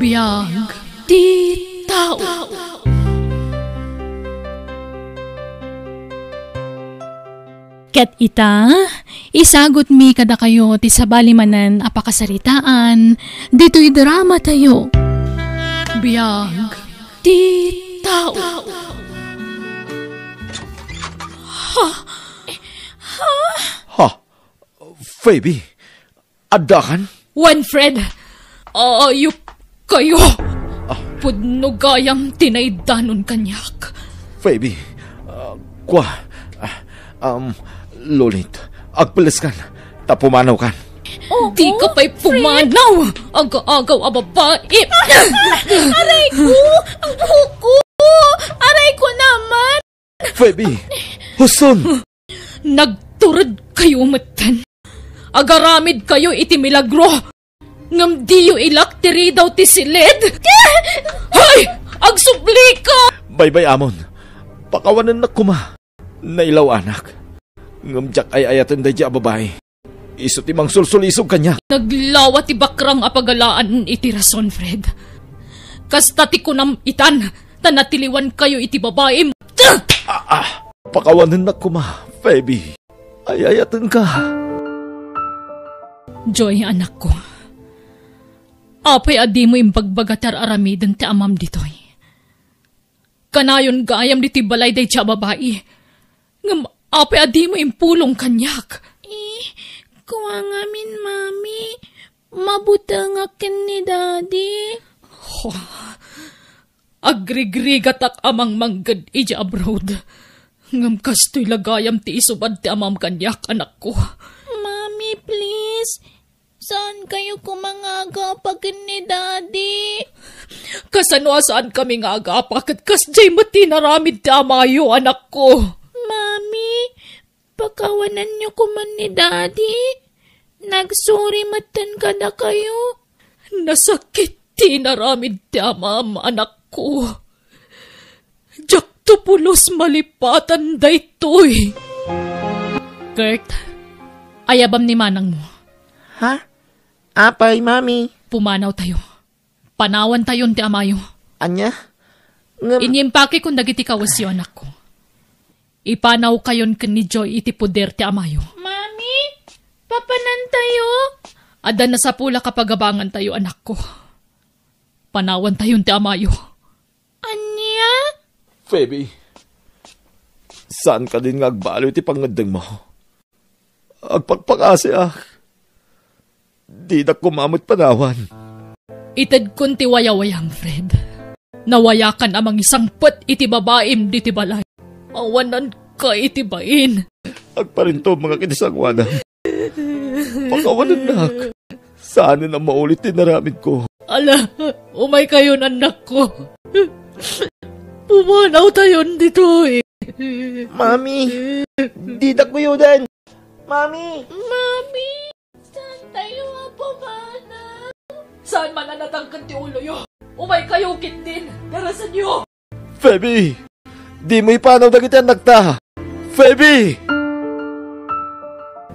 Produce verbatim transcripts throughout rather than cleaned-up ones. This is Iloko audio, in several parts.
Biag ti tao. Ket ita, isagutmi kadakayo ti sabali manen a pakasaritaan ditoy dramatayo. Biag ti tao. Ha? Ha? Ha? Phoebe? Addakan? Wen, Fred. Ayup kayo. Ah. Pudno gayam ti naidanon kaniak. Phoebe, ah, kua, ah, um, Lulit, agpeleskan, ta pumanawkan. Oo, Di ka pa'y Fred. Pumanaw, aga-agaw a babae. Aray ko! Ang buhok ko! Aray ko naman! Phoebe, huson! Nagtured kayo metten. Agaramid kayo iti milagro. Ngem diyo ilak ti ridaw ti siled? Hay! Agsublika! Baybay-amon. Pakawanennak koma. Nailaw-anak. Ngem diak ay-ayaten daydi a babai. Isu ti mangsulsulisog kaniak. Naglawa ti bakrang a pagalaan iti rason, Fred. Kasta ti kunam itan, ta natiliwan kayo iti babaim. Ah, ah. Pakawanennak koma, Phoebe. Ay-ayatenka. Joy, anakko. Apay a dimo imbagbaga ti ar-aramiden ti amam ditoy? Kanayon gayam ditoy balay daydi a babai. Ngem apay a dimo impulong kaniak? Eh, kua ngamin, Mami. Mabutengak ken ni Daddy. Agrigrigatak a mangmangged idiay abroad. Ngem kastoy la gayam ti isubad ti amam kaniak, anakko. Mami, please. Saan kayo koma nga agapa ken ni Daddy? Kasano a saan kami nga agapa ket kasdiay met ti inaramid ti amayo, anakko? Mami, pakawananyo koma ni Daddy. Nagsuri metten kadakayo. Nasakit ti inaramid ti amam, anakko. Diakto pulos malipatan daytoy. Kurt, ayabam ni manangmo. Ha? Apay, Mami? Pumanawtayo. Panawantayon ti amayo. Ania? Ngem Inyimpakekon dagiti kawesyo, anakko. Ipanawkayon ken ni Joy iti poder ti amayo. Mami, papanantayo? Adda nasapulak a pagabangantayo, anakko. Panawantayon ti amayo. Ania? Phoebe, saan kadin nga agbaliw ti pangngeddengmo? Agpakpakasiak. Dinak koma met panawan. Itedkon ti wayawayam, Fred. Nawayakan a mangisangpet iti babaim ditoy balay. Awananka iti bain. Agparintumengak iti sangoanam. Pakawanennak. Saanen a maulit ti inaramidko. Ala, umaykayon, annakko. Pumanawtayon ditoy. Mami, didak guyoden. Mami! Mami! Saan tayo a pumanaw? Saan man a natangken ti uloyo? Umaykayo ketdin! Darasenyo! Phoebe! Dimo ipanaw dagiti annakta! Phoebe!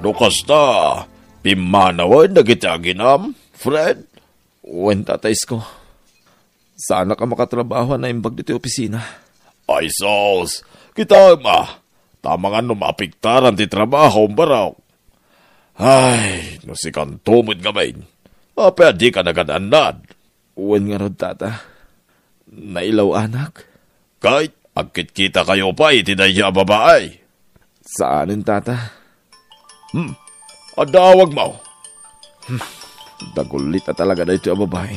No kasta, pimmanawen dagiti aginam, Fred? Wen, Tata Isko. Saanak a makatrabaho a naimbag ditoy opisina. Ay sus! Kitaem a, ta amangan no maapektaran ti trabahom, barok. Ay, no sikanto met ngamin, apay a dika nagan-annad? Wen ngarud, Tata. Nailaw-anak. Ket agkitkitakayo pay iti daydiay a babai? Saanen, Tata. Hmm, adda awagmo. Hmm, dagulit a talaga daytoy a babai.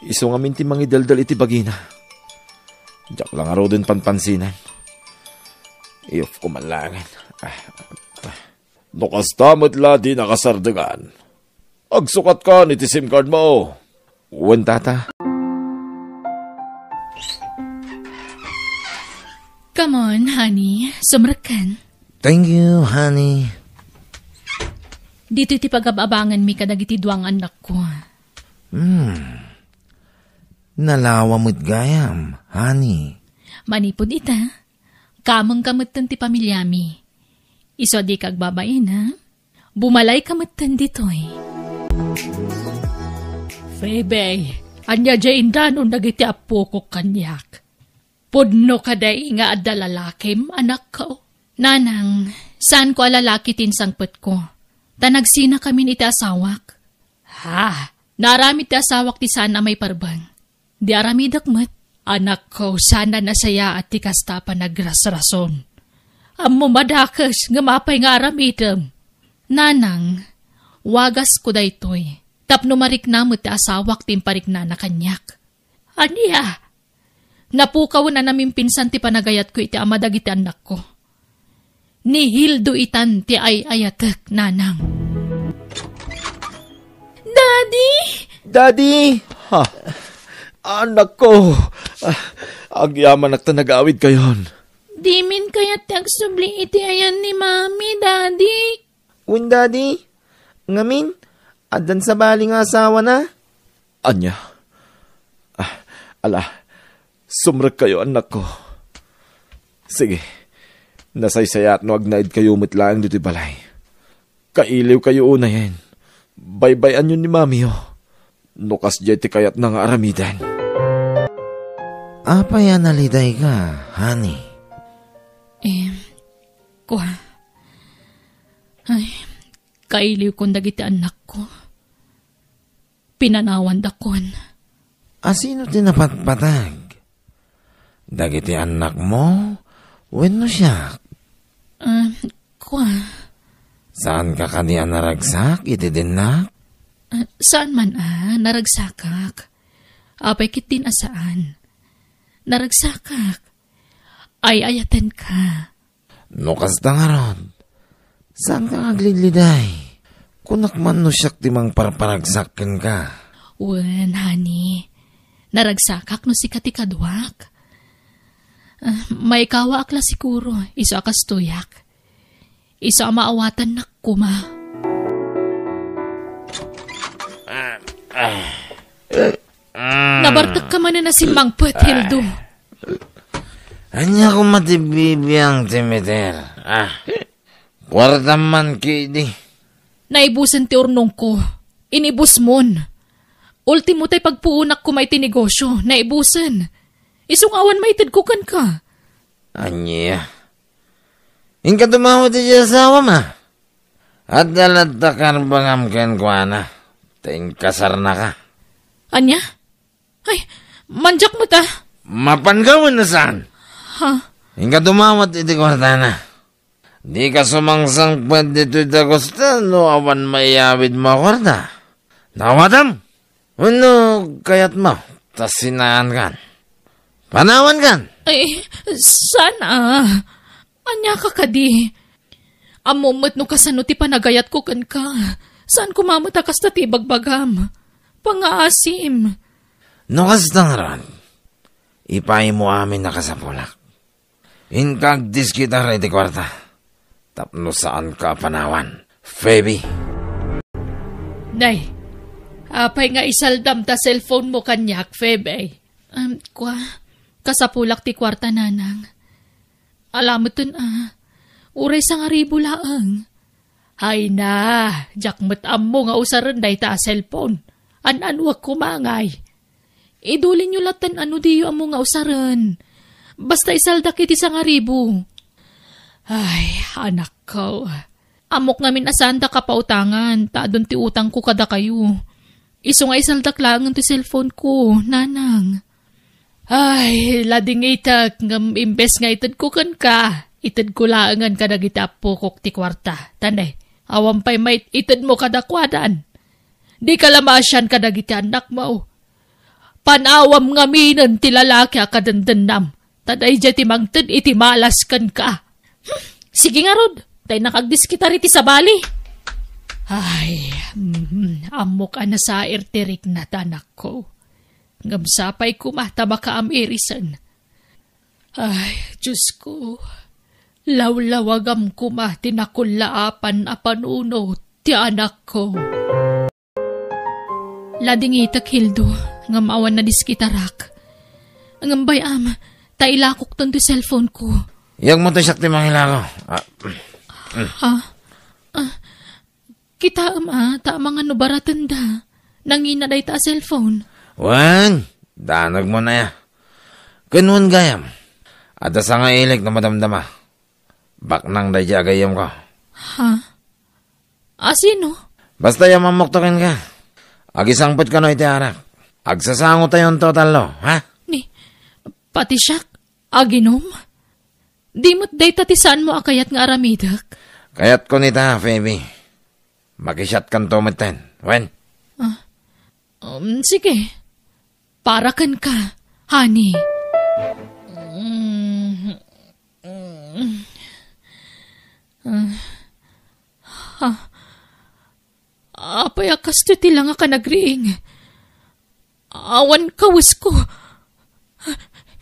Isu ngamin ti mangideldel iti bagina. Diak la ngaruden panpansinan. Iyupko man laengen. Ah, ah. No kasta met la dinaka sardengan, agsukatkan iti SIM card mo. Wen, Tata. Come on, honey. Sumrekkan. Thank you, honey. Ditoy ti pagab-abanganmi kadagiti dua nga annakko. Hmm. Nalawa met gayam, honey. Manipud ita, kamengka metten ti pamiliami. Isu a dika agbabain, ha? Bumalayka metten ditoy. Phoebe, Ania diay indanon dagiti appokok kaniak? Pudno kadi nga adda lalakim, anakko? Nanang, saanko a lalaki ti insangpetko. Ta nagsinakamin iti asawak. Ha? Naaramid ti asawak ti saan a maiparbeng. Di aramidek met. Anakko, saan a nasayaat ti kasta a panagrasrason. Ammom a dakes, ngem apay nga aramidem? Nanang, wagasko daytoy. Tapno marikna met ti asawak ti impariknana kaniak. Ania? Napukawen a namimpinsan ti panagayatko iti ama dagiti annakko. Ni Hildo itan ti ay-ayatek, nanang. Daddy! Daddy! Ha? Anakko! Ah, agyamanak ta nagaawidkayon. Dimin kayat ti agsubli iti ayan ni Mami, Daddy. Wen, Daddy. Ngamin, addan sabali nga asawana? Ania? Ah, ala, sumrekkayo, annakko. Sige, nasaysayaat no agnaedkayo met laeng ditoy balay. Kailiwkayo unayen. Baybay-anyo ni Mamiyo. No kasdiay ti kayatna nga aramiden. Apay a nalidayka, honey? Em, kua. Ay, kailiwkon dagiti annakko. Pinanawandakon. A sino ti napatpateg? Dagiti annakmo wenno siak? Ah, kua. Saanka kadi a naragsak iti dinnak? Ah, saan man a naragsakak. Apay ketdin a saan. Naragsakak. Ay-ayatenka. No kasta ngarud, saanka nga aglidliday? Kunak man no siak ti mangparparagsak kenka. Wen, honey. Naragsakak no sika ti kaduak. Ah, maikawaak la siguro, isu a kastoyak. Isu a maawatannak koma. Ah, ah. Mm. Nabartekka manen a simmangpet, Hildo. Ania koma ti bibiang ti meter? Ah, kuartam man ketdi. Naibusen ti urnongko. Inibusmon. Ultimo tay pagpuonak koma iti negosio, naibusen. Isu nga awan maitedko kenka. Ania? Inka dumawat iti asawam a? Adda latta karbangam kenkuana, ta inkasarnaka. Ania? Ay, mandiak met a. Mapanka wenno saan? Ha? Inka dumawat iti kuartana. Dika sumangsangpet ditoy dagusta no awan maiyawidmo a kuarta. Naawatam? Wenno kayatmo ta sinaankan? Panawankan? Ay, saan a? Ania ka kadi? Ammom met no kasano ti panagayatko kenka. Saan koma met a kasta ti ibagbagam. Pangngaasim. No kasta ngarud, ipaaymo amin a kasapulak. Inka agdiskitar iti kuarta tapno saanka a panawan, Phoebe. Nay, apay nga isaldam ta cellphone mo kaniak, Phoebe? Um, kua, kasapulak ti kuarta, nanang. Alameten a, uray sangaribu laeng. Hay na, diak met ammo nga usaren dayta a cellphone. An-anuek koma ngay. Idulinyo latta no diyo ammo nga usaren. Basta isaldak iti sangaribu. Ay, anakko. Ammok ngamin a saanda kapautangan, ta adun ti utangko kadakayo. Isu nga isaldak laengen ti cellphone ko, nanang. Ay, ladingitek, ngem imbes nga itedko kenka, itedko laengen kadagiti appokok ti kuarta. Tanay, awan pay mait-, itedmo kadakuadan. Dika la maasian kadagiti annakmo. Panawam ngaminen ti lalaki a kadendennam, ta daydiay ti mangted iti malas kenka. Hmm, sige ngarud, ta innak agdiskitar iti sabali. Ay, mm, ammok a nasair ti rikna ta anakko. Ngem sapay koma ta makaam-irisen. Ay, Diosko, lawlawagam koma ti nakullaapan a panunot ti anakko. Ladingitek, Hildo, ngem awan nadiskitarak. Ngem bay-am, ta ilakokton ti cellphone ko. Yagmo ta siak ti mangilako. Ah. Ha? Ah, kitaem a, ta amangan no baratenda. Nangina dayta a cellphone. Wen, danagmo aya. Ken wen gayam, adda sangailik no madamdama. Baknang daydi a gayyemko. Ha? A sino? Basta ammok kenka. Agisangpet kano iti arak. Agsasangotayonto a tallo, ha? Ni, pati siak, aginom? Di met dayta ti saanmo a kayat nga aramidek? Kayatko ita, Phoebe. Makisiatkanto metten, wen? Ah, um, sige. Para kenka, honey. Mm, mm, ah, ha. Apay a kastoy ti langak a nagriing? Awan kawesko.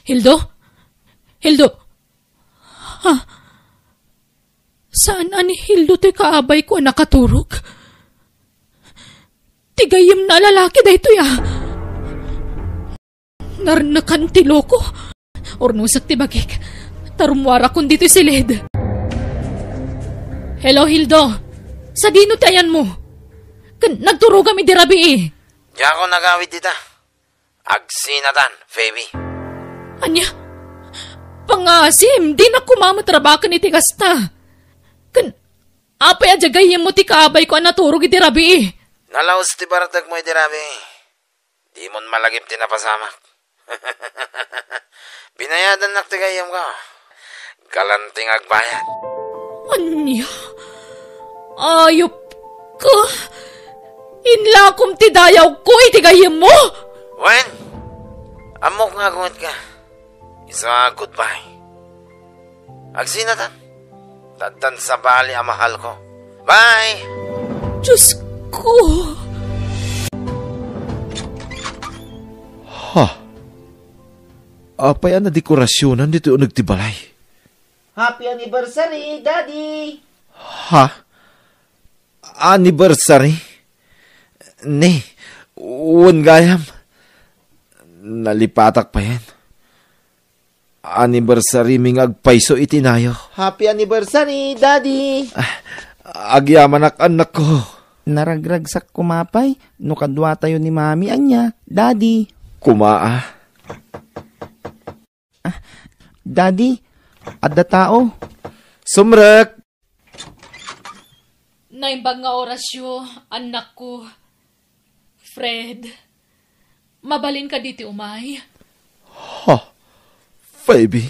Hildo? Hildo? Ha? Saan a ni Hildo toy kaabayko a nakaturog? Ti gayyemna a lalaki daytoy, a. Narnekan ti loko. Urnosek ti bagik. Ta rummuarakon ditoy siled. Hello, Hildo. Sadino ti ayanmo? Ken nagturogam idi rabii? Diakon agawid ita. Agsinatan, Phoebe. Ania? Pangngaasim, dinak koma met rabaken iti kasta. Ken apay a gayyemmo ti kaabayko a naturog idi rabii? Nalaus ti bartekmo idi rabii. Dimon malagip ti napasamak. Binayadannak ti gayyemko. Galanti nga agbayad. Ania? Ayupka! Inlakom ti dayawko iti gayyemmo! Wen, ammok nga agungetka. Isu a goodbye. Agsinatan. Addan sabali a mahalko. Bye! Diosko! Ha? Apay a nadekorasionan ditoy uneg ti balay? Happy anniversary, Daddy! Ha? Anniversary? Ni, wen gayam. Nalipatak payen. Anniversary mi nga agpayso iti nayo. Happy anniversary, Daddy! Ah, agyamanak, annakko. Naragragsak koma pay no kaduatayo ni Mami, ania, Daddy. Koma, a. Ah, Daddy, adda tao. Sumrek! Naimbag nga orasyo, annakko. Fred, mabalinka ditoy umay? Ha? Phoebe?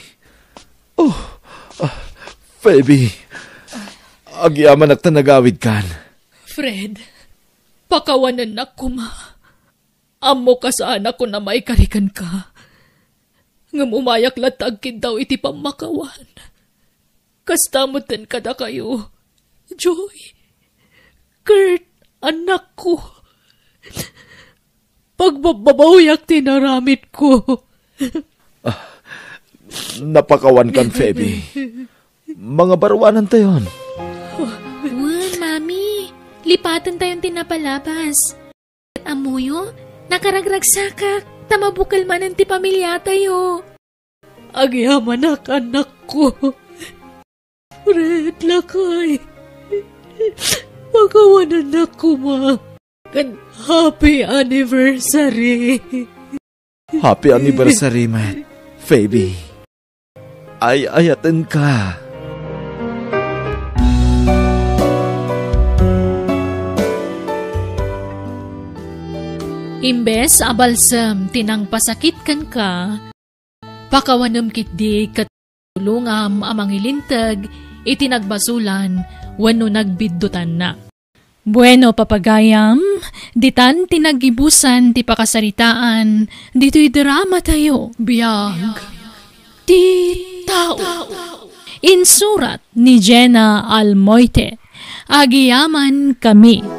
Oh, ah, Phoebe. Agyamanak ta nagawidkan. Fred, pakawanennak koma. Ammok a saanakon a maikari kenka. Ngem umayak latta agkiddaw iti pammakawan. Kasta metten kadakayo, Joy, Kurt, annakko. Pagbabbabawiak ti inaramidko. Ah, napakawankan, Phoebe. Mangabaruanantayon. Wen, Mami, lipatentayon ti napalabas. Ammoyo, nakaragragsakak, ta mabukel manen ti pamiliatayo. Agyamanak, annakko. Fred, lakay. Pakawanennak koma. Ken happy anniversary. Happy anniversary met, Phoebe. Ay-ayatenka. Imbes a balsem ti nangpasakit kenka, pakawanem ketdi ket tulongam a mangilinteg iti nagbasolan wenno nagbiddutanna. Bueno, papagayam, ditan ti naggibusan ti pakasaritaan ditoy dramatayo. Biag ti tao. Insurat ni Jenna Almoite. Agyamankami.